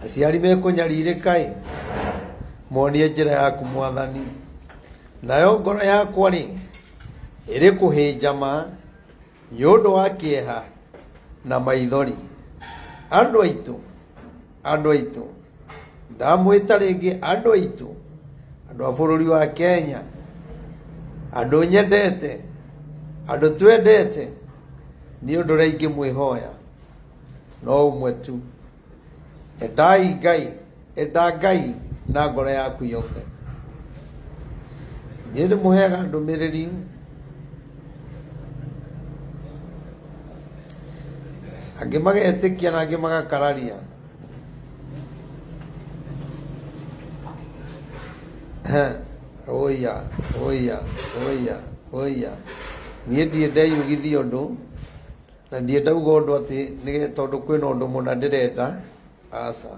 Aciari mekũnyarirĩka ĩ, monie njĩra yaku Mwathani. Nayo ngoro yakwa-rĩ, ĩrĩ kũhĩnja ma nĩ ũndũ wa kĩeha na maithori. Andũ aitũ, andũ aitũ, ndamwĩta rĩngĩ andũ aitũ, andũ a bũrũri wa Kenya, andũ nyendete, andũ twendete, nĩ ũndũ ũrĩa ingĩmwĩhoya no ũmwe tu. Endai Ngai, enda Ngai na ngoro yaku yothe. Niĩ ndĩmũheaga ndũmĩrĩri angĩ magetĩkia na angĩ magakararia. Oya, oya, oya, oya. Niĩ ndirĩ ndeyugithia ũndũ. Na ndirĩ ndauga ũndũ atĩ nĩ tondũ kwĩna ũndũ mũna ndĩrenda, aca.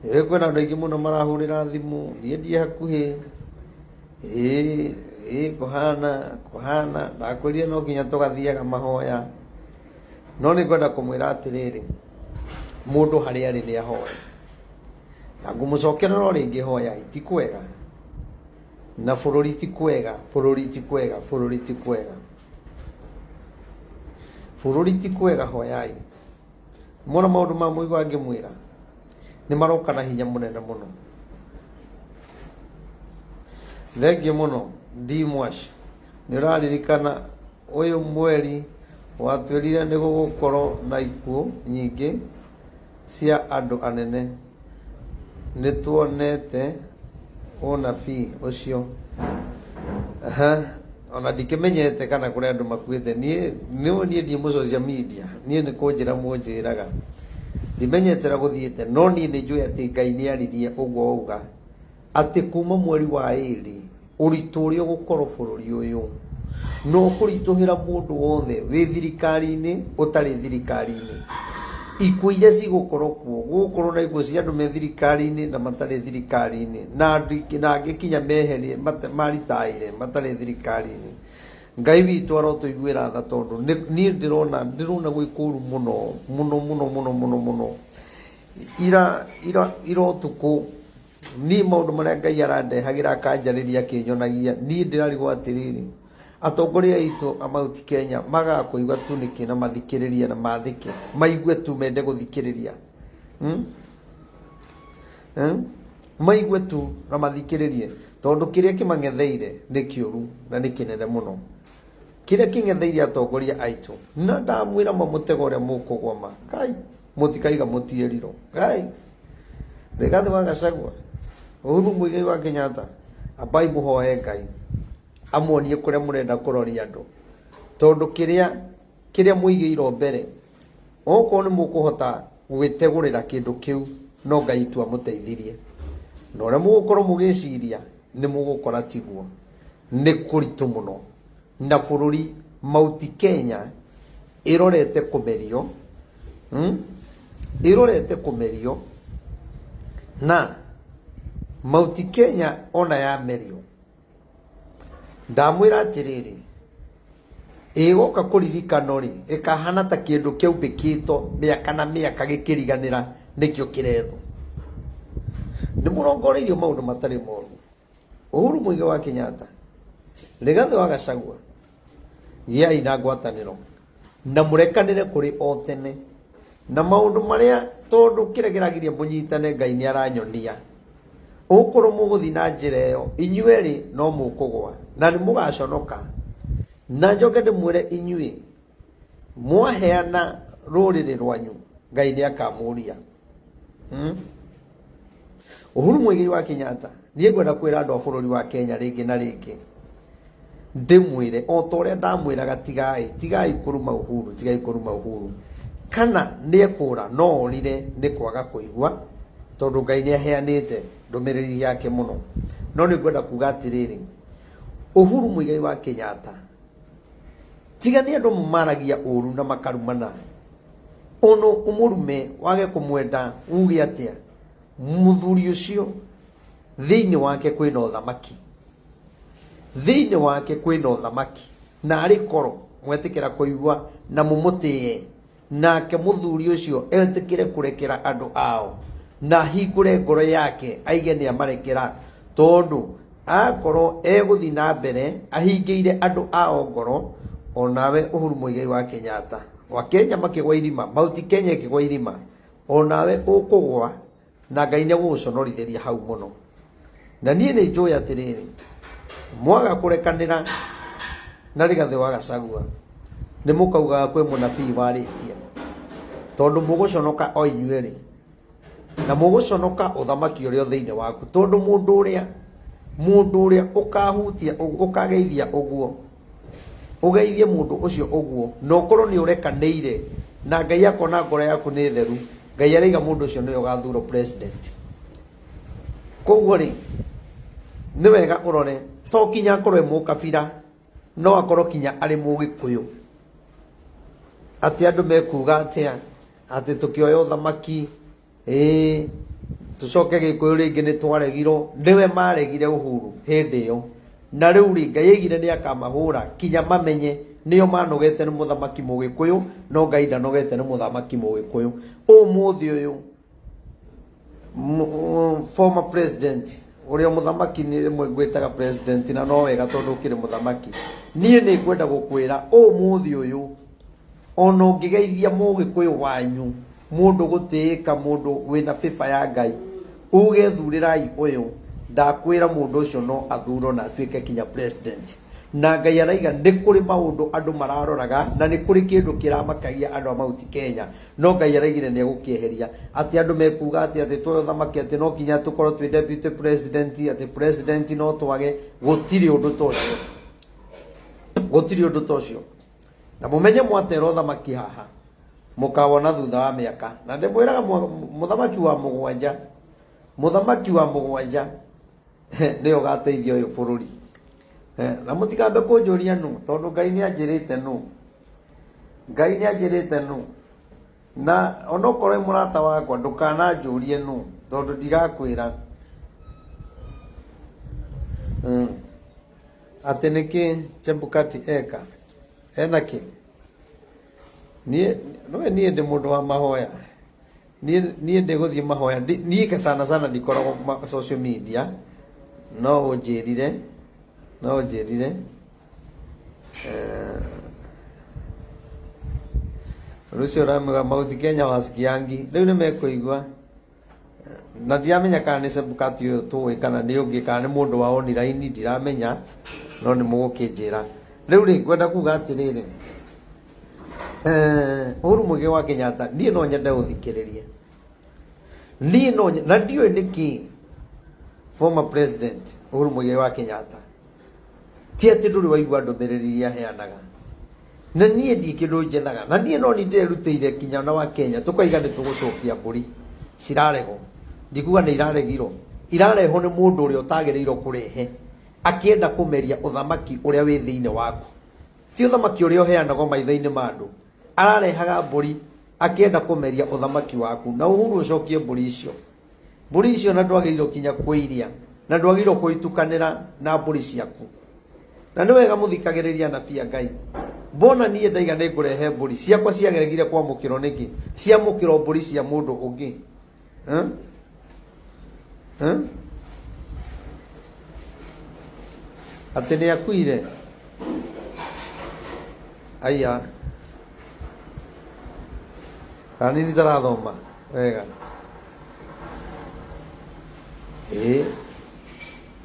Nĩũĩ kwĩna andũ aingĩ mũno marahũrĩra thimũ, niĩ ndirĩ hakuhĩ, ĩĩ ĩĩ kũhana kũhana, ndakwĩrire no nginya tũgathiaga mahoya. No nĩ ngwenda kũmwĩra atĩrĩrĩ, mũndũ harĩa arĩ nĩ ahoe. Na ngũmũcokerera o rĩngĩ hoyai, ti kwega, na bũrũri ti kwega, bũrũri ti kwega, bũrũri ti kwega. Bũrũri ti kwega hoyai. Mona maũndũ ma mũigua ngĩmwĩra nĩ maroka na hinya mũnene mũno. Thengiũ mũno D Mwash, nĩ ũraririkana ũyũ mweri watwĩrire nĩ gũgũkorwo na ikuũ nyingĩ cia andũ anene. Nĩtuonete ũnabii ũcio. Aha, ona ndikĩmenyete kana kũrĩ andũ makuĩte. Niĩ nĩũĩ niĩ ndirĩ mũ social media, niĩ nĩ kũnjĩra mũnjĩraga. Ndimenyete ũrĩa gũthiĩte, no niĩ nĩ njũĩ atĩ Ngai nĩ aririe ũguo wauga. Atĩ kuma mweri wa ĩrĩ, ũritũ ũrĩa ũgũkorwo bũrũri ũyũ, na ũkũritũhĩra mũndũ wothe wĩ thirikari-inĩ, ũtarĩ thirikari-inĩ. Ikuũ iria cigũkorwo kuo, gũgũkorwo na ikuũ cia andũ me thirikari-inĩ na matarĩ thirikari-inĩ, na andũ na angĩ kinya meherie maritaire matarĩ thirikari-inĩ. Ngai witũ arotũiguĩra tha tondũ niĩ ndĩrona ndĩrona gwĩ kũru mũno mũno mũno mũno mũno mũno. Ira ira ira ũtukũ Niĩ maũndũ marĩa Ngai arandehagĩra akanjarĩria akĩnyonagia, niĩ ndĩrarigwo atĩrĩrĩ, atongoria aitũ a Mount Kenya magaga kũigua tu nĩkĩ na mathikĩrĩrie na mathĩke, maigue tu mende gũthikĩrĩria. Hmm? Hmm? Maigue tu na mathikĩrĩrie tondũ kĩrĩa kĩmang'etheire nĩ kĩũru na nĩ kĩnene mũno. Kĩrĩa kĩng'etheire atongoria aitũ na ndamwĩra ma mũtego ũrĩa mũkũgwa ma kai mũtikaiga mũtiĩrirwo kai Rigathi wa Gachagua, Uhuru Muigai wa Kenyatta, ambai mũhoe Ngai amuonie kũrĩa mũrenda kũroria andũ tondũ kĩrĩa kĩrĩa mũigĩirwo mbere okorwo nĩ mũkũhota gwĩtegũrĩra kĩndũ kĩu no Ngai tu amũteithirie na ũrĩa mũgũkorwo mũgĩciria nĩ mũgũkora tiguo nĩ kũritũ mũno na bũrũri Mount Kenya ĩrorete kũmerio, Ĩrorete kũmerio na Mount Kenya ona yamerio, ndamwĩra atĩrĩrĩ, ĩgoka kũririkanwo rĩ, ĩkahana ta kĩndũ kĩaumbĩkĩtwo mĩaka na mĩaka gĩkĩriganĩra nĩkĩo kĩrethwo. Nĩ mũrongoreirio maũndũ matarĩ moru. Uhuru Muigai wa Kenyatta, Rigathi wa Gachagua, gĩai na ngwatanĩro na mũrekanĩre kũrĩ o tene na maũndũ marĩa tondũ kĩrĩa kĩragiria mũnyitane Ngai nĩ aranyonia ũkorwo mũgũthiĩ na njĩra ĩyo inyuerĩ no mũkũgwa na nĩ mũgaconoka na njoke ndĩmwĩre inyuĩ mwaheana rũrĩrĩ rwanyu Ngai nĩ akamũria. Hmm? Uhuru Muigai wa Kenyatta niĩ ngwenda kwĩra andũ a bũrũri wa Kenya rĩngĩ na rĩngĩ ndĩmwĩre o ta ũrĩa ndamwĩraga tigai tigai kũruma Uhuru tigai kũruma Uhuru kana nĩ ekũra no orire nĩ kwaga kũigua tondũ Ngai nĩ aheanĩte ndũmĩrĩri yake mũno no nĩ ngwenda kuga atĩrĩrĩ Uhuru Muigai wa Kenyatta tiga nĩ andũ maragia ũru na makarumana Ono ũmũrume wage kũmwenda uge atĩa, mũthuri ũcio thĩinĩ wake kwĩna ũthamaki, thĩinĩ wake kwĩna ũthamaki, na arĩ koro mwetĩkĩra kũigua na mũmũtĩe. Nake mũthuri ũcio etĩkĩre kũrekera andũ ao na ahingũre ngoro yake aige nĩ amarekera, tondũ akorwo egũthiĩ na mbere ahingĩire andũ ao ngoro, onawe Uhuru Muigai wa Kenyatta wa Kenya makĩgwa irima, Mount Kenya ĩkĩgwa irima, onawe ũkũgwa na Ngai nĩ egũgũconorithĩria hau mũno. Na niĩ nĩ njũĩ atĩrĩrĩ, mwaga kũrekanĩra na Rigathĩ wa Gachagua nĩ mũkaugaga kwĩ mũnabii warĩtie, tondũ mũgũconoka o inyuerĩ na mũgũconoka ũthamaki ũrĩa thĩinĩ waku, tondũ mũndũ ũrĩa ũkahutia ũkageithia ũguo, ũgeithie mũndũ ũcio ũguo na ũkorwo nĩ ũrekanĩire na Ngai akona ngoro yaku nĩ theru, Ngai araiga mũndũ ũcio nĩwe ũgathurwo president. Koguo rĩ, nĩ wega ũrore to kinya akorwo e mũkabira, no akorwo kinya arĩ mũgĩkũyũ, atĩ andũ mekuga atĩa atĩ tũkĩoya ũthamaki ĩĩ tũcoke gĩkũyũ rĩngĩ nĩ twaregirwo. Nĩwe maregire Uhuru hĩndĩ ĩyo, na rĩu rĩ, Ngai aigire nĩ akamahũra kinya mamenye nĩo manogete nĩ mũthamaki mũgĩkũyũ, no Ngai ndanogete nĩ mũthamaki mũgĩkũyũ. Ũmũthĩ ũyũ former president ũrĩa mũthamaki nĩ rĩmwe ngwĩtaga president, na no wega tondũ ũkĩrĩ mũthamaki, niĩ nĩ ngwenda gũkwĩra ũmũthĩ ũyũ, ona ũngĩgeithia mũgĩkũyũ wanyu, mũndũ gũtĩĩka, mũndũ wĩna bĩba ya Ngai, uge thurĩrai ũyũ, ndakwĩra mũndũ ũcio no athurwo na atuĩke kinya president. Na Ngai araiga nĩ kũrĩ maũndũ andũ mararoraga na nĩ kũrĩ kĩndũ kĩramakagia andũ a Mount Kenya, no Ngai araigire nĩ egũkĩeheria. Atĩ andũ mekuga atĩ tuoya ũthamaki atĩ no kinya tũkorwo twĩ deputy president, atĩ president no twage, gũtirĩ ũndũ ta ũcio, gũtirĩ ũndũ ta ũcio. Na mũmenye mwatera ũthamaki haha mũkawona thutha wa mĩaka, na ndĩmwĩraga mũthamaki wa mũgwanja, mũthamaki wa mũgwanja nĩwe ũgateithia ũyũ bũrũri. Na mũtikambe kũnjũria nũ, tondũ Ngai nĩ anjĩrĩte nũ, Ngai nĩ anjĩrĩte nũ. Na onokorwo wĩ mũrata wakwa, ndũkananjũrie nũ, tondũ ndigakwĩra. Atĩ nĩkĩ Chebukati eka ena kĩ? Niĩ nĩwe, niĩ ndĩ mũndũ wa mahoya, niĩ ndĩgũthiĩ mahoya. Niĩ sana sana ndikoragwo social media, no ũnjĩrire, no ũnjĩrire. Rũcio ũramwĩra Mount Kenya wasikiangi rĩu nĩ mekũigua, na ndiramenya kana nĩ Chebukati ũyũ tũĩ kana nĩ ũngĩ kana nĩ mũndũ wa online, ndiramenya, no nĩ mũgũkĩnjĩra. Rĩu rĩ, ngwenda kuga atĩrĩrĩ, Uhuru Muigai wa Kenyatta, niĩ no nyende ũthikĩrĩrie, niĩ no na ndiũĩ nĩkĩ former president Uhuru Muigai wa Kenyatta ti atĩ ndũrĩ waigua ndũmĩrĩri iria aheanaga, na niĩ ndi kĩndũ njethaga, na niĩ no ni ndĩrerutĩire kinya na wa Kenya tũkaiga nĩ tũgũcokia mbũri ciraregwo. Ndikuga nĩ iraregirwo, irarehwo nĩ mũndũ ũrĩa ũtagĩrĩirwo kũrehe, akĩenda kũmeria ũthamaki ũrĩa wĩ thĩinĩ waku, ti ũthamaki ũrĩa ũheanagwo maitho-inĩ ma andũ. Ararehaga mbũri akĩenda kũmeria ũthamaki waku, na Uhuru ũcokie mbũri icio, mbũri icio, na ndwagĩrĩirwo kinya kwĩiria na ndwagĩrĩirwo kũitukanĩra na mbũri ciaku. Na nĩ wega mũthikagĩrĩria anabii a Ngai. Mbona niĩ ndaiga nĩ ngũrehe mbũri ciakwa, ciageregire kwamũkĩrwo nĩkĩ? Ciamũkĩrwo mbũri cia mũndũ ũngĩ. Huh? Huh? Atĩ nĩ akuire? Aya, kana nini ndarathoma wega? Ĩĩ,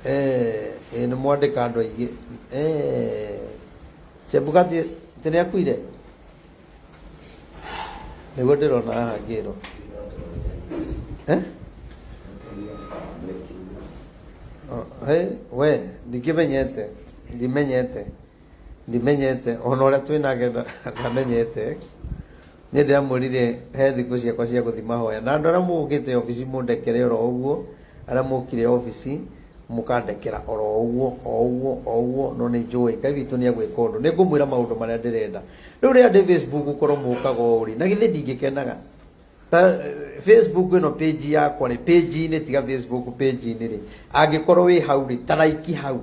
ĩĩ, nĩ mwandĩka andũ aingĩ. Chebukati atĩ nĩ akuire? Nĩguo ndĩrona haha ngĩrwo. Eh? Oh, hey, we ndikĩmenyete, ndimenyete, ndimenyete ona ũrĩa twĩnake ndamenyete. Niĩ ndĩramwĩrire he thikũ ciakwa cia gũthiĩ mahoya, na andũ arĩa mũgũkĩte obici mũndekere oro ũguo, arĩa mũkire obici mũkandekera oro ũguo, o ũguo, o ũguo, no nĩ njũĩ Ngai witũ nĩ egwĩka ũndũ. Nĩ ngũmwĩra maũndũ marĩa ndĩrenda rĩu. Rĩrĩa ndĩ Facebook korwo mũkaga ũũ rĩ, na githĩ ndingĩkenaga? Ta Facebook ĩno page yakwa rĩ, page-inĩ, tiga Facebook page-inĩ rĩ, angĩkorwo wĩ hau rĩ, ta like hau,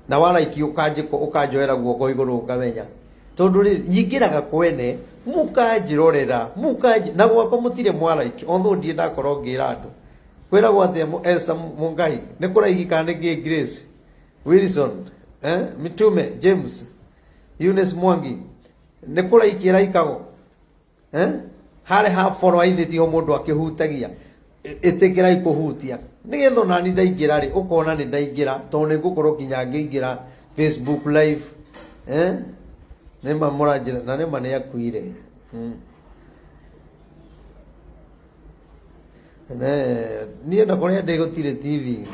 na wa like ũkanjĩko ũkanjoera guoko igũrũ ngamenya, tondũ rĩ nyingĩraga kwene. Mũkanjĩrorera, mũkanjĩ na gwakwa mũtirĩ mwaraiki, although ndirĩ ndakorwo ngĩra andũ. Kwĩragwo atĩa Esther Mungai? Nĩ kũraiki kana nĩ kĩ Grace? Wilson, eh? Mitume, James, Eunice Mwangi. Nĩ kũraiki ĩraikagwo? Eh? Harĩ ha follow aithĩ tiho mũndũ akĩhutagia. Ĩtĩkĩrai kũhutia. Nĩgetha onani ndaingĩra rĩ, ũkona nĩ ndaingĩra, tondũ nĩ ngũkorwo nginya ngĩingĩra Facebook live. Eh? Nĩma mũranjĩra, na nĩma nĩ akuire. Niĩ na kũrĩa ndĩ gũtirĩ TV.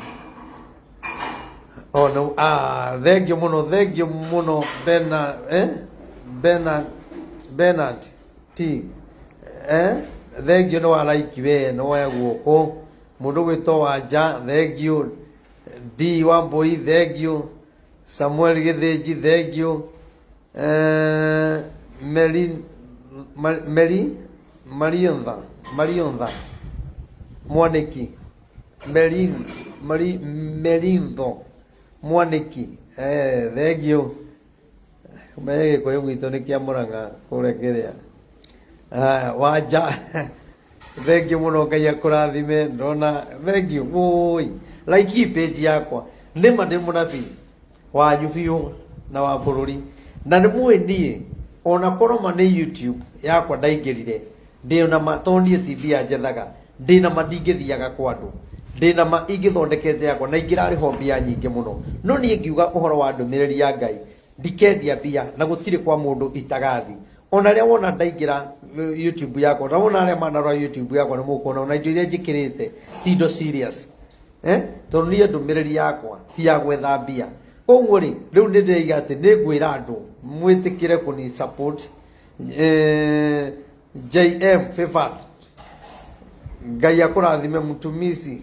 Oh, no, ah, thengiũ mũno, thengiũ mũno Bernard, eh? Bernard, Bernard T. Eh? Thengiũ nĩ wa like we, nĩ woya guoko. Mũndũ gwĩtwo Wanja, thengiũ. D Wambui, thengiũ. Samuel Gĩthĩnji, thengiũ. Eh, Mary, Mary, Mariontha, Mariontha, Mwaniki, Mary, Mary, Merintho, Mwaniki, eh, thengiũ. Ũmenye gĩkũyũ gwitũ nĩ kĩa Mũrang'a kũrĩa kĩrĩa. Haya, Wanja, thengiũ mũno Ngai akũrathime, ndona thengiũ, wũi, like page yakwa, nĩma ndĩ mũnabii wanyu biũ na wa bũrũri na nĩ mũĩ niĩ ona korwo ma nĩ YouTube yakwa ndaingĩrire ndĩ na ma tondũ niĩ ti mbia njethaga ndĩ na ma ndingĩthiaga kwa andũ ndĩ na ma ingĩthondekete yakwa na ingĩrarĩhwo mbia nyingĩ mũno no niĩ ngiuga ũhoro wa ndũmĩrĩri ya Ngai ndikendia mbia na gũtirĩ kwa mũndũ itagathi ona rĩrĩa wona ndaingĩra YouTube yakwa na wona arĩa manarora YouTube yakwa nĩ mũkuona ona indo iria njĩkĩrĩte ti indo serious eh tondũ niĩ ndũmĩrĩri yakwa ti ya gwetha mbia koguo rĩ rĩu nĩ ndĩraiga atĩ nĩ ngwĩra andũ mwĩtĩkĩre kũni support eh, JM Favored Ngai akũrathime mũtumisi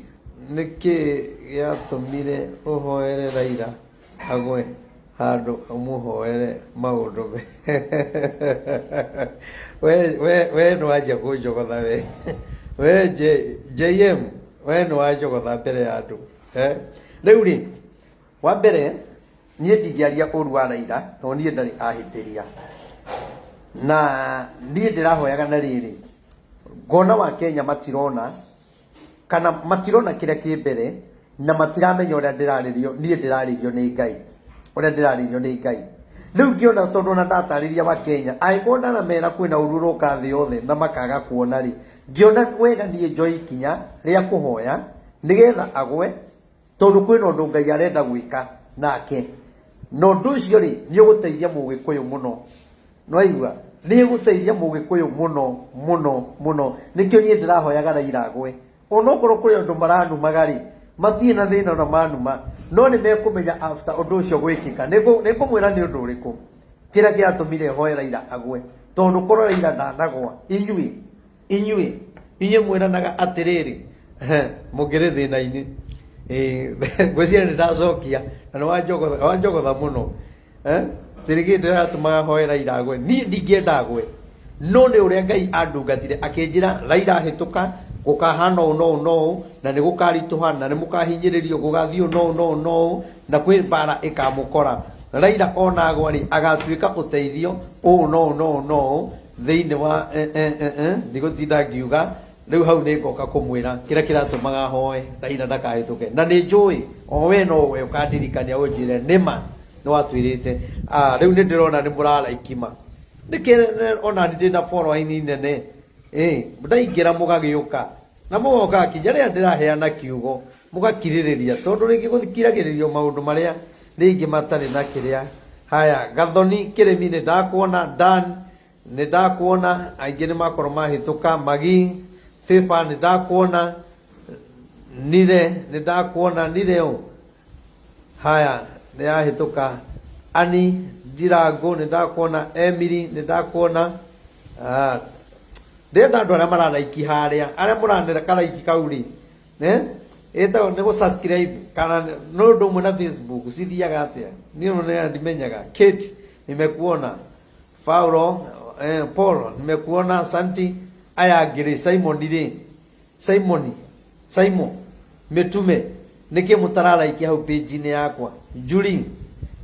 nĩkĩ gĩatũmire ũhoere Raila agwe handũ ũmũhoere maũndũ me we we we nĩwanjia kũnjogotha we we JM we nĩwanjogotha mbere ya andũ eh rĩu rĩ wa mbere niĩ ndingĩaria ũru wa Raila tondũ niĩ ndarĩ ahĩtĩria na niĩ ndĩrahoyaga na rĩrĩ ngona wa Kenya matirona kana matirona kĩrĩa kĩ mbere na matiramenya ũrĩa ndĩrarĩrio niĩ ndĩrarĩrio nĩ Ngai ũrĩa ndĩrarĩrio nĩ Ngai rĩu ngĩona tondũ ona ndatarĩria wa Kenya angĩkorwo ndaramera kwĩna ũru ũroka thĩ yothe na makaga kuona rĩ ngĩona wega niĩ njoe ikinya rĩa kũhoya nĩgetha agwe tondũ kwĩna ũndũ Ngai arenda gwĩka nake na ũndũ ũcio rĩ nĩ ũgũteithia mũgĩkũyũ mũno nĩwaigua nĩ ĩgũteithia mũgĩkũyũ mũno mũno mũno nĩkĩo niĩ ndĩrahoyaga Raila agwe onokorwo kũrĩ andũ maranumaga rĩ matirĩ na thĩna ona manuma no nĩ mekũmenya after ũndũ ũcio gwĩkĩka nĩ ngũmwĩra nĩ ũndũ ũrĩkũ kĩrĩa kĩratũmire hoe Raila agwe tondũ korwo Raila ndanagwa inyuĩ inyuĩ inyuĩ mwĩranaga atĩrĩrĩ mũngĩrĩ thĩna-inĩ ngwĩciria nĩ ndacokia na nĩ wanjogotha wanjogotha mũno tirigĩ ndĩratũmaga hoe Raila agwe niĩ ndingĩenda agwe no nĩ ũrĩa Ngai andungatire akĩnjĩra Raila hĩtũka gũkahana ũũ no ũũ no ũũ na nĩ gũkaritũha na nĩ mũkahinyĩrĩrio gũgathiĩ ũũ no ũũ no ũũ no ũũ na kwĩ mbara ĩkamũkora Raila ona agwa rĩ agatuĩka ũteithio ũũ no ũũ no ũũ no ũũ thĩinĩ wa ndigũtinda ngiuga rĩu hau nĩ ngoka kũmwĩra kĩrĩa kĩratũmaga hoe Raila ndakahĩtũke na nĩ njũĩ o we no we ũkandirikania ũnjĩre nĩma nĩ watwĩrĩte ah, rĩu nĩ ndĩrona nĩ mũraraikima nĩkĩ ona ndĩ na following nene eh ndaingĩra mũgagĩũka na mũgoka kinya rĩrĩa ndĩraheana kiugo mũgakirĩrĩria tondũ rĩngĩ gũkiragĩrĩrio maũndũ marĩa rĩngĩ matarĩ na kĩrĩa haya gathoni kĩrĩmi nĩ ndakuona dan nĩ ndakuona aingĩ nĩ makorwo mahĩtũka magi fifa nĩ ndakuona nire nĩ ndakuona nire ũ haya nĩ yahĩtũka ani ndirangũ nĩ ndakuona emily nĩ ndakuona ah, ndĩrenda andũ arĩa mararaiki harĩa arĩa mũranera karaiki kau rĩ eh ĩtagwo nĩ gũ subscribe kana nĩ ũndũ ũmwe na Facebook cithiaga atĩa niĩ ona ndimenyaga Kate nimekuona Paulo eh, Paul nimekuona Santi aya angĩ rĩ Simon rĩ Simon Simon mĩtume nĩkĩ mũtararaikia hau page-inĩ yakwa Julie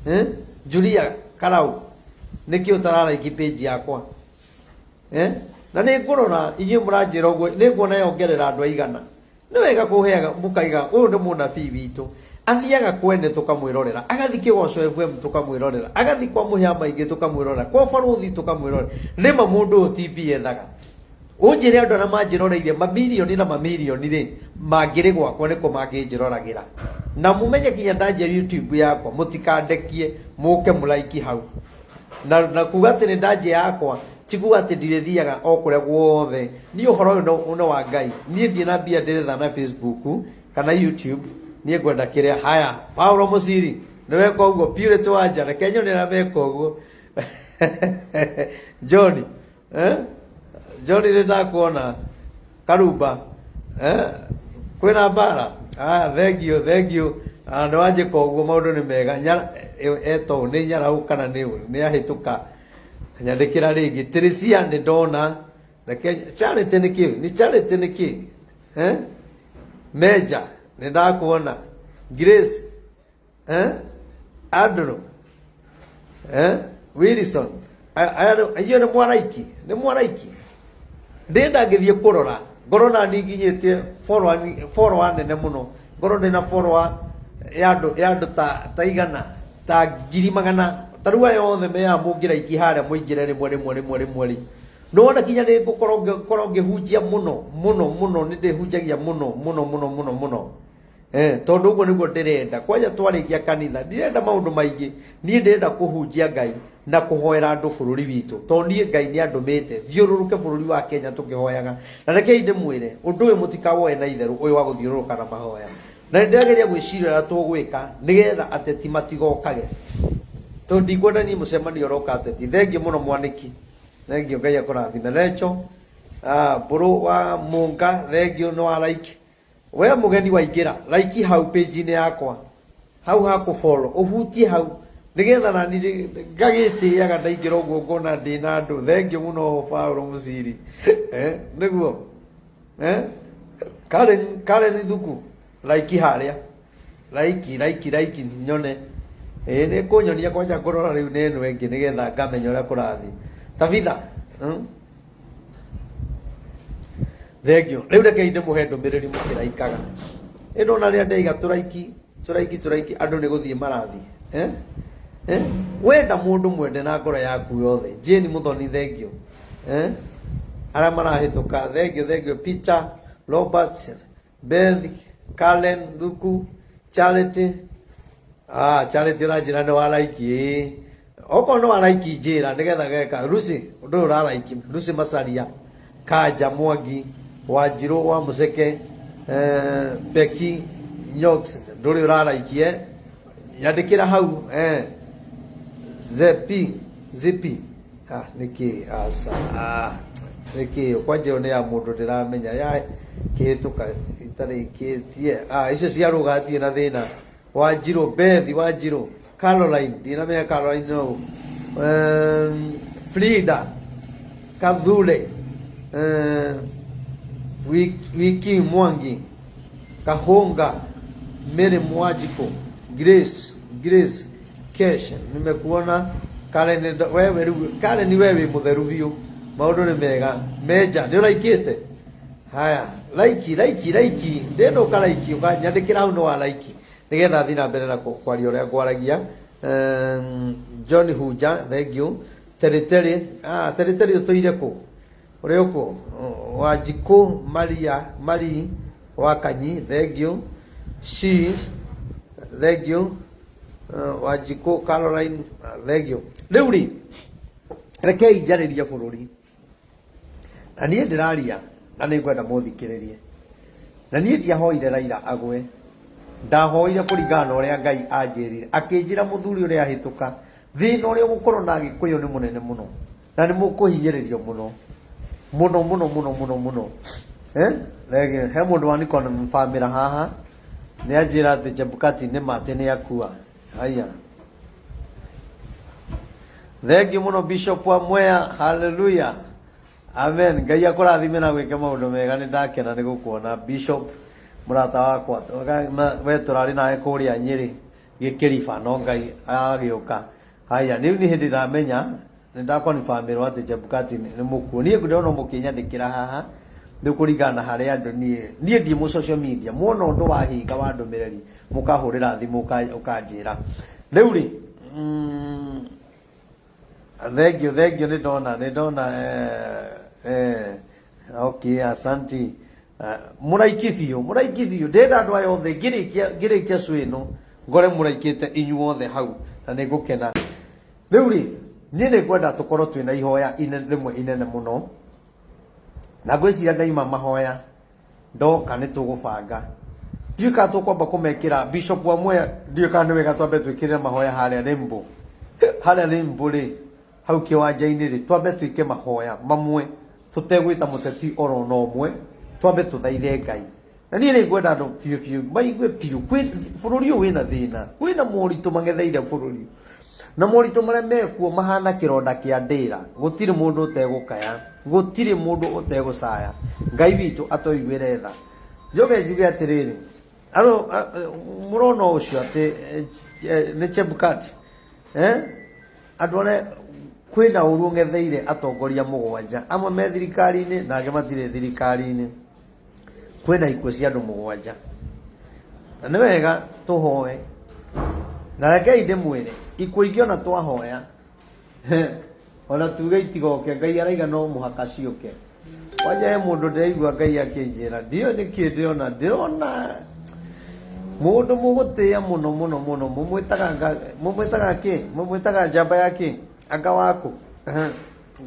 eh? Julia Karau nĩkĩ ũtararaiki page yakwa Eh? Na nĩ ngũrora inyuĩ mũranjĩra ũguo nĩ nguona yongerera andũ aigana. Nĩ wega kũheaga mũkaiga ũyũ nĩ mũnabii witũ. Athiaga kwene tũkamwĩrorera, agathiĩ Kĩgoco FM tũkamwĩrorera, agathiĩ kwa Mũhĩa Maingĩ tũkamwĩrorera, kwa Barũthi tũkamwĩrorera. Nĩma mũndũ ũyũ ti mbia ethaga. Ũnjĩre andũ arĩa manjĩroreire mamirioni na mamirioni rĩ, mangĩrĩ gwakwa nĩkũ mangĩnjĩroragĩra. Na mũmenye kinya ndanjia YouTube yakwa mũtikandekie mũke mũlaiki hau. Na kuga atĩ nĩ ndanjia yakwa ti kuga atĩ ndirĩthiaga o kũrĩa guothe. Niĩ ũhoro ũyũ nĩ wa Ngai. Niĩ ndirĩ na mbia ndĩretha na Facebook kana YouTube. Niĩ ngwenda kĩrĩa. Haya, Paulo Mũciri nĩ weka ũguo. Purity Wanja, reke nyone arĩa meka ũguo. John, eh? John nĩ ndakuona. Karumba, eh? Kwĩna mbara? Ah, thank you, thank you. Ah, nĩ wanjĩka ũguo maũndũ nĩ mega. Nyara, eto nĩ nyarau kana nĩ ũ? Nĩ ahĩtũka. Nyandĩkĩra rĩngĩ. Teresia nĩ ndona. Reke Charity nĩ kĩ? Nĩ Charity nĩ kĩ? Eh? Meja nĩ ndakuona. Grace, eh? Andrew, eh? Wilson, aya inyuĩ nĩ mwaraiki, nĩ mwaraiki. Ndĩrenda ngĩthiĩ kũrora ngorwo na niĩ nginyĩtie follower nene mũno, ngorwo ndĩna follower ya andũ ya andũ ta igana ta ngiri magana ta rĩu aya othe me haha mũngĩraiki harĩa mũingĩre rĩmwe rĩmwe rĩmwe rĩmwe rĩ, nĩwona kinya nĩ ngũkorwo ngĩhunjia mũno mũno mũno, nĩ ndĩhunjagia mũno mũno mũno mũno mũno. Tondũ ũguo nĩguo ndĩrenda. Kwanja twarĩkia kanitha ndirenda maũndũ maingĩ, niĩ ndĩrenda kũhunjia Ngai na kũhoera andũ bũrũri witũ, tondũ niĩ Ngai nĩ andũmĩte thiũrũrũke bũrũri wa Kenya tũkĩhoyaga. Na rekei ndĩmwĩre ũndũ ũyũ mũtikawoe na itherũ, ũyũ wa gũthiũrũrũka na mahoya. Na nĩ ndĩrageria gwĩciria ũrĩa tũgwĩka nĩgetha ateti matigokage, tondũ ndikwenda niĩ mũcemanio ũroka ateti. Thengiũ mũno Mwanĩki, thengiũ, Ngai akũrathime. Recho Mbũrũ wa Mũnga, thengiũ nĩ wa like. We mũgeni waingĩra, like hau page-inĩ yakwa, hau ha kũ follow, ũhutie hau nĩgetha nani ngagĩtĩaga ndaingĩra ũguo ngona ndĩna andũ. Thengiũ mũno Paulo Mũciri. Nĩguo. Karen, Karen Thuku, like harĩa. Like, like, like nyone. Nĩ kũnyonia kwanja ngũrora rĩu nĩ ĩno ĩngĩ nĩgetha ngamenya ũrĩa kũrathiĩ. Tabitha. Thengiũ. Rĩu rekei ndĩmũhe ndũmĩrĩri mũkĩraikaga. Ĩno ona rĩrĩa ndaiga tũraiki, tũraiki, tũraiki, andũ nĩ gũthiĩ marathiĩ. Eh? Eh? Wenda mũndũ mwende na ngoro yaku yothe. Jane Mũthoni, thengiũ. Eh? Arĩa marahĩtũka, thengiũ, thengiũ. Peter, Robert, Beth, Karen, Thuku, Charity. Ah, Charity ũranjĩra nĩ wa like ĩĩ. Okorwo nĩ wa like njĩra nĩgetha geka. Lucy, ũndũ ũyũ ũra like. Lucy Macaria, Kanja Mwangi, Wanjirũ wa Mũceke, Becky Nyox, ndũrĩ ũra like eh. Nyandĩkĩra hau eh. Zepi, Zipi. Ah, nĩkĩ aca ah, nĩkĩ kwanja ĩyo nĩ ya mũndũ ndĩramenya ya kĩhĩtũka itarĩkĩtie. Ah, icio cia rũga hatirĩ na thĩna. Wanjirũ, Beth Wanjirũ, Caroline, ndinamenya Caroline no. Frida Kathure, Wiki Mwangi, Kahunga, Mary Mwajiko, Grace, Grace Kesh, nimekuona Karen, wewe rĩu Karen wewe wĩ mũtheru biũ, maũndũ nĩ mega. Meja nĩ ũraikĩte? Haya, like like like, ndĩrenda ũka like, ũkanyandĩkĩra hau nĩ wa like nĩgetha thiĩ na mbere na kwaria ũrĩa ngwaragia. John Hunja, thank you. Terĩ Terĩ, ah, Terĩ Terĩ ũtũire kũ? Ũrĩ ũkũ? Wanjikũ Maria, Marie wa Kanyi, thank you. She, thank you. Wanjikũ Caroline, thank you. Rĩu rĩ, rekei njarĩrie bũrũri. Na niĩ ndĩraria na nĩ ngwenda mũthikĩrĩrie. Na niĩ ndiahoire Raila agwe. Ndahoire kũringana na ũrĩa Ngai anjĩrire. Akĩnjĩra mũthuri ũrĩa ahĩtũka, thĩna ũrĩa ũgũkorwo na Agĩkũyũ nĩ mũnene mũno. Na nĩ mũkũhinyĩrĩrio mũno. Mũno mũno mũno mũno mũno. Rege, he mũndũ wa Nikon famĩra haha. Nĩ anjĩra atĩ Chebukati nĩ ma atĩ nĩ akua. Haya. Thengiũ mũno Bishop wa Mwea, hallelujah. Amen. Ngai akũrathime na gwĩke maũndũ mega, nĩ ndakena nĩ gũkuona Bishop mũrata wakwa. We tũrarĩ nawe kũrĩa Nyĩrĩ gĩkĩriba no Ngai agĩũka. Haya, rĩu nĩ hĩndĩ ndamenya. Nĩ ndakonfirmĩrwo atĩ Chebukati nĩ mũkuũ. Niĩ ndĩrona mũkĩnyandĩkĩra haha nĩ kũringana na harĩa andũ niĩ ndiĩ mũ social media muona ũndũ wahinga wa ndũmĩrĩri mũkahũrĩra thimũ ũkanjĩra. Rĩu rĩ thengio thengio nĩ ndona nĩ ndona okay asanti. Mũraiki biũ mũraiki biũ ndĩrenda andũ aya othe ngĩrĩkia ngĩrĩkia show ĩno ngore mũraikĩte inyuothe hau na nĩ ngũkena. Rĩu rĩ niĩ nĩ ngwenda tũkorwo twĩna ihoya rĩmwe inene mũno na ngwĩciria ndaima mahoya ndoka nĩ tũgũbanga. Ndiũĩ kana tũkwamba kũmekĩra Bishop wa Mwea, ndiũĩ kana nĩ wega twambe twĩkĩrĩre mahoya harĩa Rainbow. Harĩa Rainbow rĩ, hau kĩwanja-inĩ rĩ, twambe twĩke mahoya mamwe tũtegwĩta mũteti oro na ũmwe, twambe tũthaithe Ngai. Na niĩ nĩ ngwenda andũ biũ biũ maigue biũ kwĩ bũrũri ũyũ wĩna thĩna, kwĩna moritũ mang'etheire bũrũri. Na moritũ marĩa mekuo mahana kĩronda kĩa ndĩra, gũtirĩ mũndũ ũtegũkaya, gũtirĩ mũndũ ũtegũcaya. Ngai witũ atũiguĩre tha. Njoke njuge atĩrĩrĩ, andũ mũrona ũcio atĩ nĩ Chebukati, eh? Andũ arĩa kwĩna ũru ũng'etheire atongoria mũgwanja, amwe me thirikari-inĩ na angĩ matirĩ thirikari-inĩ. Kwĩna ikuũ cia andũ mũgwanja. Na nĩ wega tũhoe. Na rekei ndĩmwĩre, ikuũ ingĩ ona twahoya, ona tuge itigoke, Ngai araiga no mũhaka ciũke. Kwanja he mũndũ ndĩraigua Ngai akĩnjĩra, ndiũĩ nĩkĩ ndĩrona, ndĩrona mũndũ mũgũtĩĩa mũno mũno mũno, mũmwĩtaga mũmwĩtaga kĩ? Mũmwĩtaga njamba ya kĩ? Anga waku?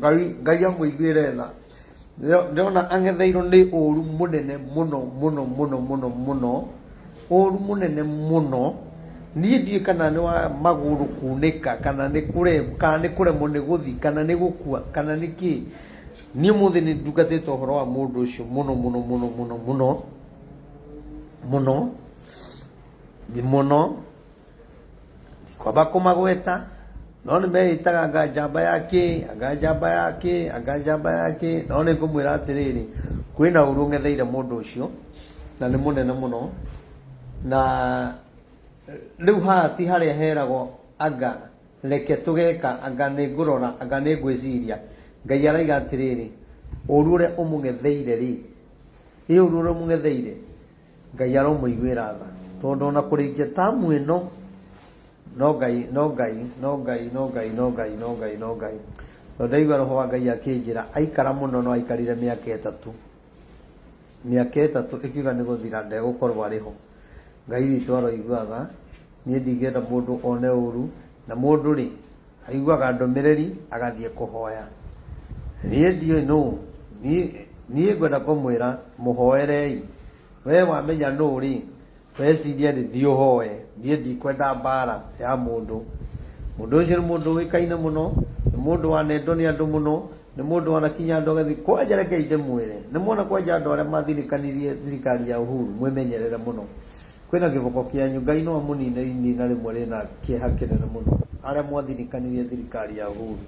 Ngai Ngai amũiguĩre tha. Ndĩrona ang'etheirwo nĩ ũru mũnene mũno mũno mũno mũno mũno, ũru mũnene mũno. Niĩ ndiũĩ kana nĩ wa magũrũ kunĩka, kana nĩ kana nĩ kũremwo nĩ gũthiĩ, kana nĩ gũkua, kana nĩ kĩ. Niĩ ũmũthĩ nĩ ndungatĩte ũhoro wa mũndũ ũcio mũno mũno mũno mũno mũno mũno mũno. Ndikwamba kũmagweta no nĩ meĩtaga anga njamba ya kĩ, anga njamba ya kĩ, anga njamba ya kĩ, no nĩ ngũmwĩra atĩrĩrĩ, kwĩna ũru ũng'etheire mũndũ ũcio na nĩ mũnene mũno. Na rĩu haha ti harĩa heragwo anga reke tũgeka, anga nĩ ngũrora, anga nĩ ngwĩciria. Ngai araiga atĩrĩrĩ, ũru ũrĩa ũmũng'etheire rĩ, ĩ ũru ũrĩa ũmũng'etheire Ngai aromũiguĩra tha tondũ ona kũrĩkia tamu ĩno no Ngai no Ngai no Ngai no Ngai no Ngai no Ngai no Ngai tondũ ndaigua roho wa Ngai akĩnjĩra aikara mũno no aikarire mĩaka ĩtatũ, mĩaka ĩtatũ ĩkiuga nĩ gũthira ndegũkorwo arĩ ho. Ngai witũ aroigua tha, niĩ ndingĩenda mũndũ one ũru, na mũndũ rĩ aiguaga ndũmĩrĩri agathiĩ kũhoya. Niĩ ndiũĩ nũ, niĩ ngwenda kũmwĩra mũhoerei. We wamenya nũ rĩ, weciria rĩ, thiĩ ũhoe. Niĩ ndikwenda mbara ya mũndũ. Mũndũ ũcio nĩ mũndũ ũĩkaine mũno, nĩ mũndũ wanendwo nĩ andũ mũno, nĩ mũndũ wanakinya andũ agathiĩ. Kwanja rekei ndĩmwĩre, nĩ mwona kwanja andũ arĩa mathirĩkanirie thirikari ya Uhuru, mwĩmenyerere mũno. Kwĩna kĩboko kĩanyu, Ngai no amũnine inina rĩmwe rĩna kĩeha kĩnene mũno, arĩa mwathirĩkanirie thirikari ya Uhuru.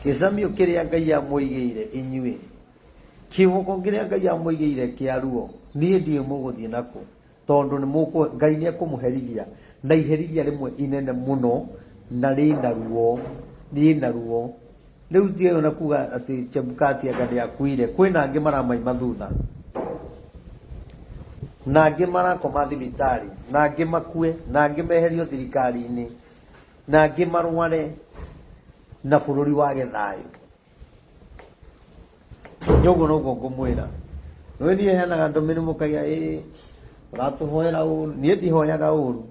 Kĩcamio kĩrĩa Ngai amũigĩire inyuĩ, kĩboko kĩrĩa Ngai amũigĩire kĩa ruo, niĩ ndiũĩ mũgũthiĩ nakũ, tondũ nĩ mũkũ, Ngai nĩ ekũmũherithia na iherithia rĩmwe inene mũno na rĩna ruo, rĩna ruo. Rĩu ndiũĩ ona kuga atĩ Chebukati anga nĩ akuire, kwĩna angĩ maramaima thutha, na angĩ marakoma thibitarĩ, na angĩ makue, na angĩ meherio thirikari-inĩ, na angĩ marware, na bũrũri wage thayũ. Nĩ ũguo noguo ngũmwĩra. Nĩ niĩ heanaga ndũmĩrĩri mũkaiga ĩĩ ũratũhoera ũru. Niĩ ndihoyaga ũru.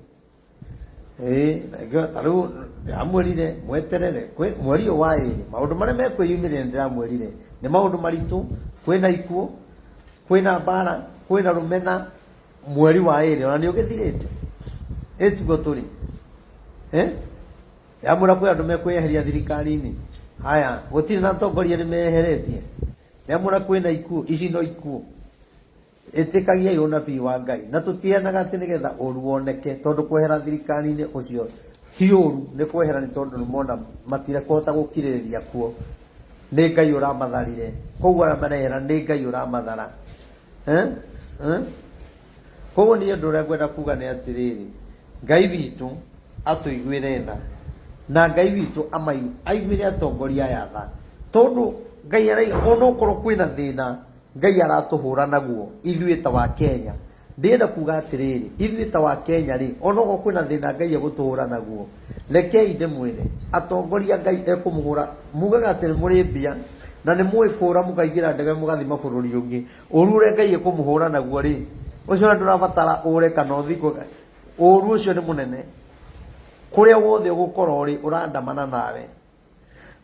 Ĩĩ ta rĩu ndĩramwĩrire mweterere mweri ũyũ wa ĩrĩ maũndũ marĩa mekwĩyumĩria nĩ ndĩramwĩrire nĩ maũndũ maritũ, kwĩna ikuũ, kwĩna mbara, kwĩna rũmena mweri wa ĩrĩ ona nĩ ũgĩthirĩte. Ĩ tiguo tũrĩ? Eh? Ndĩramwĩra kwĩ andũ mekwĩyeheria thirikari-inĩ. Haya, gũtirĩ na atongoria nĩ meyeheretie. Ndĩramwĩra kwĩna ikuũ, ici no ikuũ. Ĩtĩkagiai ũnabii wa Ngai na tũtiheanaga atĩ nĩgetha ũru woneke, tondũ kwehera thirikari-inĩ ũcio ti ũru, nĩ kwehera nĩ tondũ nĩ mona matirekũhota gũkirĩrĩria kuo. Nĩ Ngai ũramatharire, koguo arĩa marehera nĩ Ngai ũramathara. Eh? Eh? Koguo niĩ ũndũ ũrĩa ngwenda kuga nĩ atĩrĩrĩ, Ngai witũ atũiguĩre tha. Na Ngai witũ aiguĩre atongoria aya tha, tondũ Ngai araiga onokorwo kwĩna thĩna Ngai aratũhũra naguo ithuĩ ta wa Kenya. Ndĩrenda kuga atĩrĩrĩ, ithuĩ ta wa Kenya rĩ, onokorwo kwĩna thĩna Ngai egũtũhũra naguo, rekei ndĩmwĩre, atongoria Ngai ekũmũhũra, mugaga atĩ nĩ mũrĩ mbia na nĩ mũĩ kũra mũkaingĩra ndege mũgathiĩ mabũrũri ũngĩ, ũru ũrĩa Ngai ekũmũhũra naguo rĩ, ũcio ona ndũrabatara ũre kana ũthiĩ kũ, ũru ũcio nĩ mũnene. Kũrĩa wothe ũgũkorwo rĩ, ũrandamana nawe.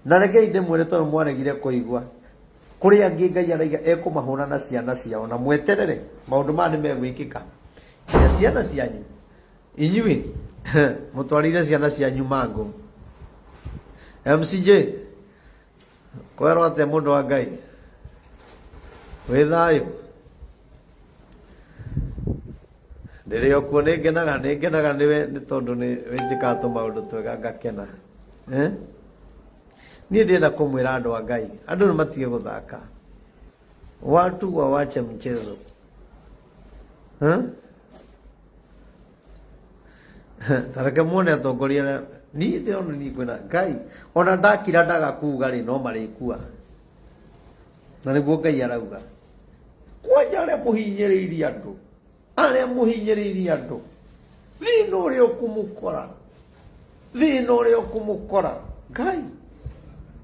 Na rekei ndĩmwĩre tondũ mwaregire kũigua, kũrĩ angĩ Ngai araiga ekũmahũra na ciana ciao, na mweterere maũndũ maya nĩ megwĩkĩka. Nginya ciana cianyu, inyuĩ mũtwarĩire ciana cianyu mangũ. MCJ, kwerwo atĩa mũndũ wa Ngai? Wĩ thayũ? Ndĩrĩ o kuo nĩ ngenaga, nĩ ngenaga nĩwe nĩ tondũ nĩ wĩnjĩkaga tũmaũndũ twega ngakena. Eh? Niĩ ndĩrenda kũmwĩra andũ a Ngai, andũ nĩ matige gũthaka. Watu wawache mchezo. Eh? Ta reke muone atongoria arĩa niĩ ndĩrona niĩ kwĩna Ngai ona ndakira ndaga kuga rĩ no marĩkua. Na nĩguo Ngai arauga. Kwanja arĩa mũhinyĩrĩirie andũ, arĩa mũhinyĩrĩirie andũ, thĩna ũrĩa ũkũmũkora, thĩna ũrĩa ũkũmũkora, Ngai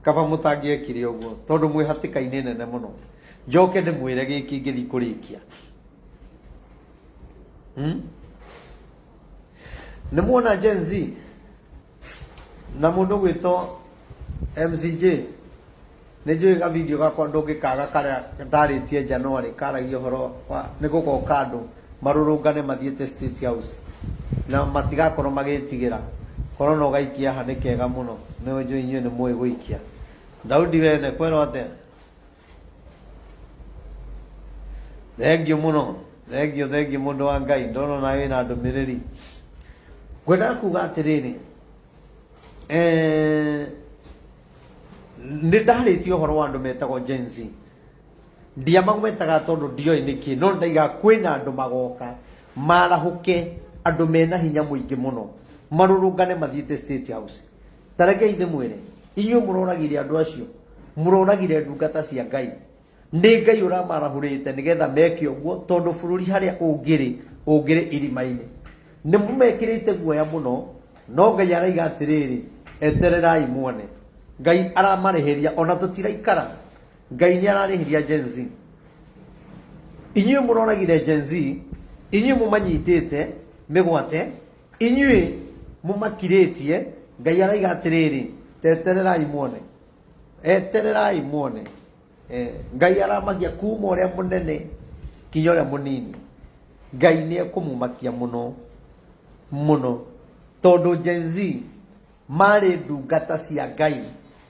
kaba mũtangĩekire ũguo tondũ mwĩ hatĩka-inĩ nene mũno. Njoke ndĩmwĩre gĩkĩ ngĩthiĩ kũrĩkia. Nĩ muona Gen Z na mũndũ gwĩtwo MCJ nĩ njũĩ ga video gakwa ndũngĩkaga karĩa ndarĩtie January karagia ũhoro wa nĩ gũgoka andũ marũrũngane mathiĩte State House na matigakorwo magĩtigĩra korwo no gaikia haha nĩ kega mũno nĩ njũĩ inyuĩ nĩ mũĩ gũikia. Daudi wene kwerwo atĩa? Thengiũ mũno, thengiũ thengiũ mũndũ wa Ngai, ndona nawe wĩna ndũmĩrĩri. Ngwendaga kuga atĩrĩrĩ, nĩ ndarĩtie ũhoro wa andũ metagwo Gen Z. Ndiamagwetaga tondũ ndioĩ nĩkĩ, no ndaigaga kwĩna andũ magoka marahũke, andũ mena hinya mũingĩ mũno, marũrũngane mathiĩte State House. Ta rekei ndĩmwĩre, inyuĩ mũroragire andũ acio, mũroragire ndungata cia Ngai. Nĩ Ngai ũramarahũrĩte nĩgetha meke ũguo, tondũ bũrũri harĩa ũngĩrĩ, ũngĩrĩ irima-inĩ. Nĩ mũmekĩrĩte guoya mũno, no Ngai araiga atĩrĩrĩ, etererai muone. Ngai aramarĩhĩria, ona tũtiraikara. Ngai nĩ ararĩhĩria Gen Z. Inyuĩ mũroragire Gen Z, inyuĩ mũmanyitĩte mĩgwate, Inyuĩ mũmakirĩtie, Ngai araiga atĩrĩrĩ, tetererai muone, etererai muone. Ngai aramakia kuma ũrĩa mũnene kinya ũrĩa mũnini. Ngai nĩ ekũmũmakia mũno mũno, tondũ Gen Z marĩ ndungata cia Ngai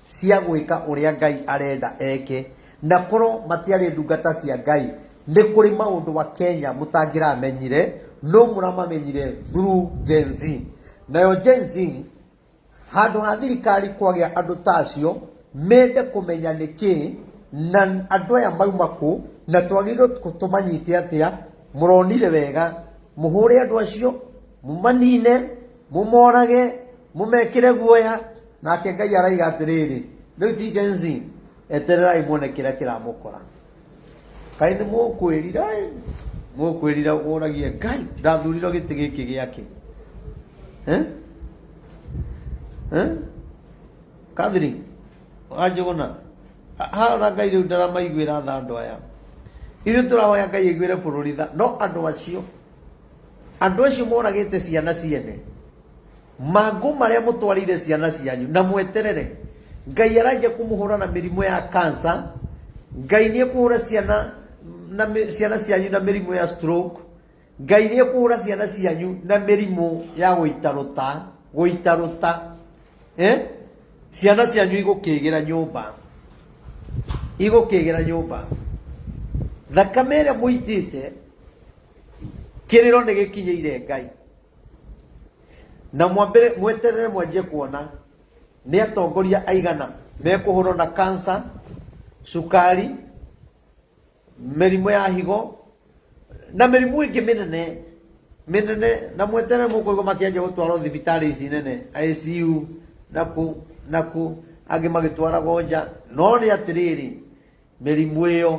cia gwĩka ũrĩa Ngai arenda eke, na korwo matiarĩ ndungata cia Ngai, nĩ kũrĩ maũndũ wa Kenya mũtangĩramenyire, no mũramamenyire through Gen Z. Nayo Gen Z, handũ ha thirikari kwagĩa andũ ta acio, mende kũmenya nĩkĩ na andũ aya mauma kũ, na twagĩrĩirwo tũmanyite atĩa, mũronire wega, mũhũre andũ acio, mũmanine, mũmorage, mũmekĩre guoya. Nake Ngai araiga atĩrĩrĩ, rĩu ti Gen Z, etererai muone kĩrĩa kĩramũkora. Kaĩ nĩ mũkwĩrira ĩ? Mũkwĩrira ũragie Ngai ndathurirwo gĩtĩ gĩkĩ gĩake. Eh? Eh? Catherine, Wanjũgũna, haha ona Ngai rĩu ndaramaiguĩra tha andũ aya. Ithuĩ tũrahoya Ngai aiguĩre bũrũri tha, no andũ acio, andũ acio moragĩte ciana ciene, mangũ marĩa mũtwarĩire ciana cianyu na mweterere Ngai aranjia kũmũhũra na mĩrimũ ya cancer. Ngai nĩ ekũhũra ciana na ciana cianyu na mĩrimũ ya stroke. Ngai nĩ ekũhũra ciana cianyu na mĩrimũ ya gũita rũta, gũita rũta. Ciana cianyu igũkĩgĩra nyũmba, igũkĩgĩra nyũmba. Thakame ĩrĩa mũitĩte kĩrĩro nĩ gĩkinyĩire Ngai. Na mwambĩre mweterere mwanjie kuona nĩ atongoria aigana mekũhũrwo na cancer, cukari, mĩrimũ ya higo na mĩrimũ ĩngĩ mĩnene mĩnene, na mweterere mũkũigua makĩanjia gũtwarwo thibitarĩ ici nene ICU. na kũ na kũ, angĩ magĩtwaragwo nja. No nĩ atĩrĩrĩ, mĩrimũ ĩyo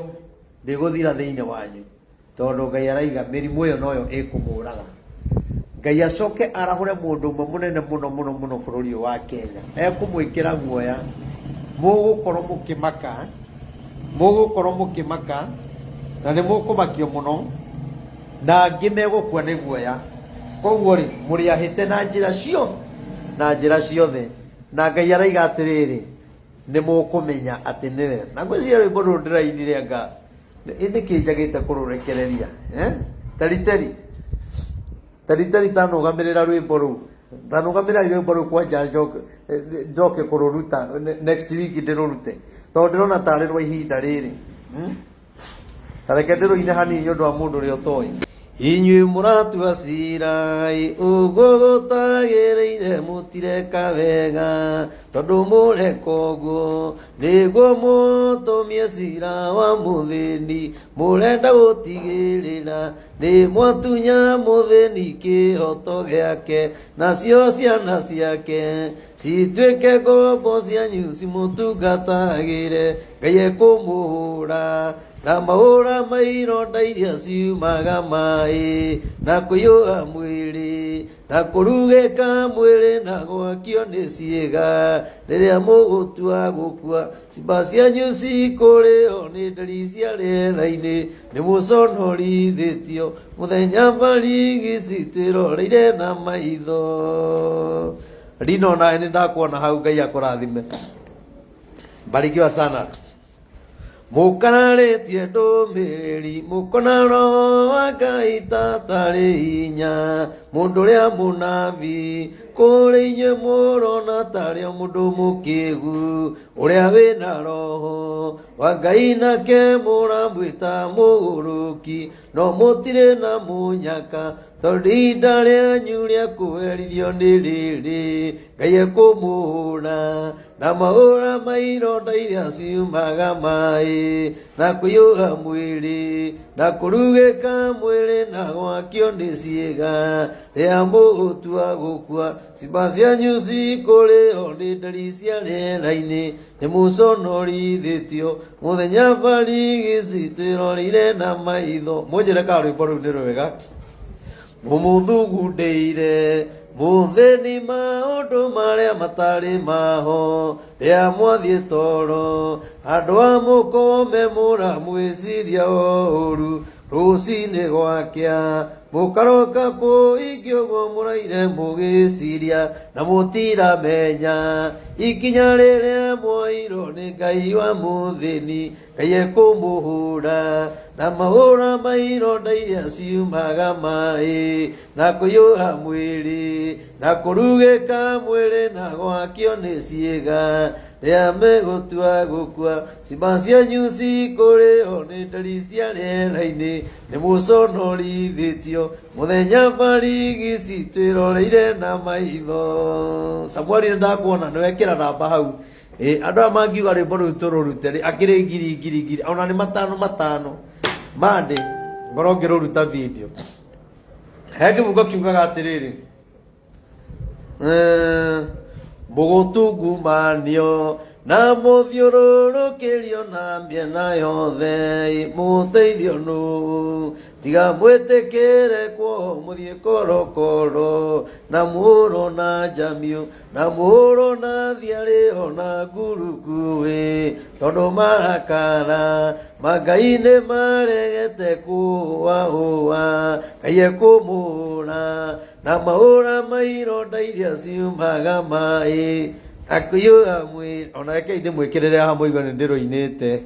ndĩgũthira thĩinĩ wanyu, tondũ Ngai araiga mĩrimũ ĩyo noyo ĩkũmũraga. Ngai acoke arahũre mũndũ ũmwe mũnene mũno mũno mũno bũrũri ũyũ wa Kenya, ekũmwĩkĩra guoya, mũgũkorwo mũkĩmaka, mũgũkorwo mũkĩmaka, na nĩ mũkũmakio mũno, na angĩ megũkua nĩ guoya. Koguo rĩ, mũrĩ ahĩte na njĩra cio, na njĩra ciothe. Na Ngai araiga atĩrĩrĩ, nĩ mũkũmenya atĩ nĩwe. Na ngwĩciria rwĩmbo rũrũ ndĩrainire anga nĩkĩ njagĩte kũrũrekereria, eh? Teriteri teriteri, tanũgamĩrĩra rwĩmbo rũu, tanũgamĩrĩra rwĩmbo rũu kwanja, njoke njoke kũrũruta next week, ndĩrũrute tondũ ndĩrona tarĩ rwa ihinda rĩrĩ, Ta reke ndĩrũine hanini nĩ ũndũ wa mũndũ ũrĩa ũtoĩ. Inyuĩ mũratua cira ũguo gũtagĩrĩire, mũtireka wega, tondũ mũreka ũguo nĩguo mũtũmie cira wa mũthĩni. Mũrenda gũtigĩrĩra nĩ mwatunya mũthĩni kĩhoto gĩake, nacio ciana ciake cituĩke ngombo cianyu cimũtungatagĩre. Ngai ekũmũhũra na mahũra ma ironda iria ciumaga maĩ, na kũiyũha mwĩrĩ, na kũrugĩka mwĩrĩ, na gwakio nĩ ciĩga. Rĩrĩa mũgũtua gũkua, ciimba cianyu cikũrĩo nĩ nderi cia rĩera-inĩ. Nĩ mũconorithĩtio mũthenya barigici twĩroreire na maitho. Rino, nawe nĩ ndakuona hau. Ngai akũrathime, barikiwa sana. Mũkararĩtie ndũmĩrĩri, mũkona roho wa Ngai tatarĩ hinya. Mũndũ ũrĩa mũnabii kũrĩ inyuĩ mũrona tarĩ o mũndũ mũkĩgu. Ũrĩa wĩna roho wa Ngai nake mũramwĩta mũgũrũki, no mũtirĩ na mũnyaka, tondũ ihinda rĩanyu rĩa kũherithio nĩ rĩrĩ. Ngai ekũmũhũra na mahũra ma ironda iria ciumaga maĩ, na kũiyũha mwĩrĩ, na kũrugĩka mwĩrĩ, na gwakio nĩ ciĩga. Rĩrĩa mũgũtua gũkua, ciimba cianyu cikũrĩo nĩ nderi cia rĩera-inĩ. Nĩ mũconorithĩtio mũthenya barigici twĩroreire na maitho. Mũnjĩre kana rwĩmbo rũu nĩ rwega. Mũmũthugundĩire mũthĩni maũndũ marĩa matarĩ maho. Rĩrĩa mwathiĩ toro, andũ a mũkome mũramwĩciria ũũru. Rũcinĩ gwakĩa mũkaroka kũingĩ ũguo mũraire mũgĩciria, na mũtiramenya ikinya rĩrĩa mwoirwo nĩ Ngai wa mũthĩni. Ngai ekũmũhũra na mahũra ma ironda iria ciumaga maĩ, na kũiyũha mwĩrĩ, na kũrugĩka mwĩrĩ, na gwakio nĩ ciĩga. Rĩrĩa megũtua gũkua, ciimba cianyu cikũrĩo nĩ nderi cia rĩera-inĩ. Nĩ mũconorithĩtio mũthenya barigici twĩroreire na maitho. Samueli, nĩ ndakuona nĩ wekĩra namba hau. Ĩ andũ aya mangiuga rwĩmbo rũu tũrũrute rĩ, akĩrĩ ngiri ngiri ngiri, ona nĩ matano matano mandĩ ngorwo ngĩrũruta video. He kĩbungo kiugaga atĩrĩrĩ, mũgũtungumanio na mũthiũrũrũkĩrio na mĩena yothe, mũgũteithio nũ tiga mwĩtĩkĩre kwo mũthiĩ korokoro, na mũhũrwo na njamiũ, na mũhũrwo na thiarĩ, ona ngurukuĩ, tondũ marakara ma Ngai nĩ maregete kũũa ũa. Ngai ekũmũhũra na mahũra ma ironda iria ciumaga maĩ, na kũiyũra mwĩrĩ. Ona rekei ndĩmwĩkĩrĩre haha mũigue nĩ ndĩrũinĩte.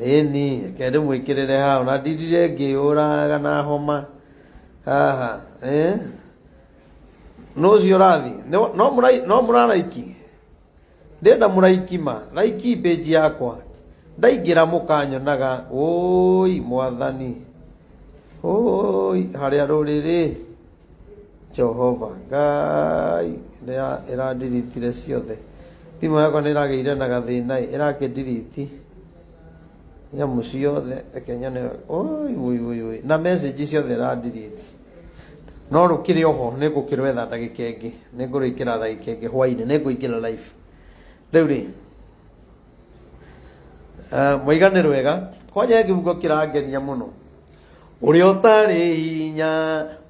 Ĩni, reke ndĩmwĩkĩrĩre haha, ona ndindire ngĩũraga na homa haha, eh? Nũ ũcio ũrathiĩ? No mũraraiki? Ndĩrenda mũraiki ma raiki page yakwa, ndaingĩra mũkanyonaga. Ũi mwathani, ũi harĩa rũrĩrĩ Jehova Ngai ĩrandiritire ciothe. Thimũ yakwa nĩ ĩragĩire na gathĩna, ĩrakĩndiriti nyamũ ciothe. Reke nyone. Ũi ũi ũi ũi, na message ciothe ĩrandiriti. No rũkĩrĩ oho nĩ ngũkĩrwetha ndagĩka ĩngĩ, nĩ ngũrwĩkĩra ndagĩka ĩngĩ hwainĩ, nĩ ngũingĩra live. Rĩu rĩ, mũiga nĩ rwega, kwanja he kĩbungo kĩrangenia mũno. Ũrĩa ũtarĩ hinya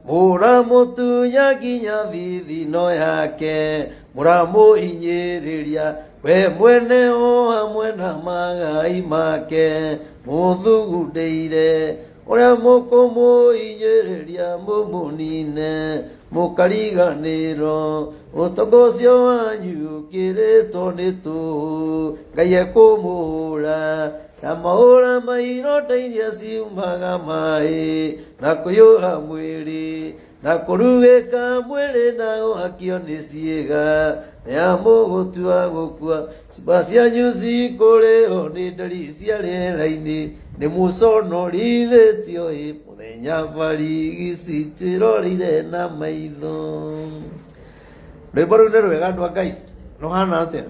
mũramũtunya nginya thithino yake, mũramũhinyĩrĩria we mwene o hamwe na magai make, mũthugundĩire ũrĩa mũkũmũhinyĩrĩria mũmũnine, mũkariganĩrwo ũtonga ũcio wanyu ũkĩrĩtwo nĩ tũhũ. Ngai ekũmũhũra na mahũra ma ironda iria ciumaga maĩ, na kũiyũra mwĩrĩ, na kũrugĩka mwĩrĩ, na gũhakio nĩ ciĩga, nĩamũgũtua gũkua. Ciimba cianyu cikũrĩo nĩ nderi cia rĩera-inĩ, nĩmũconorithĩtio ĩ mũthenya barigici twĩroreire na maitho. Rwĩmbo rũu nĩ rwega andũ a Ngai, rũhana atĩa?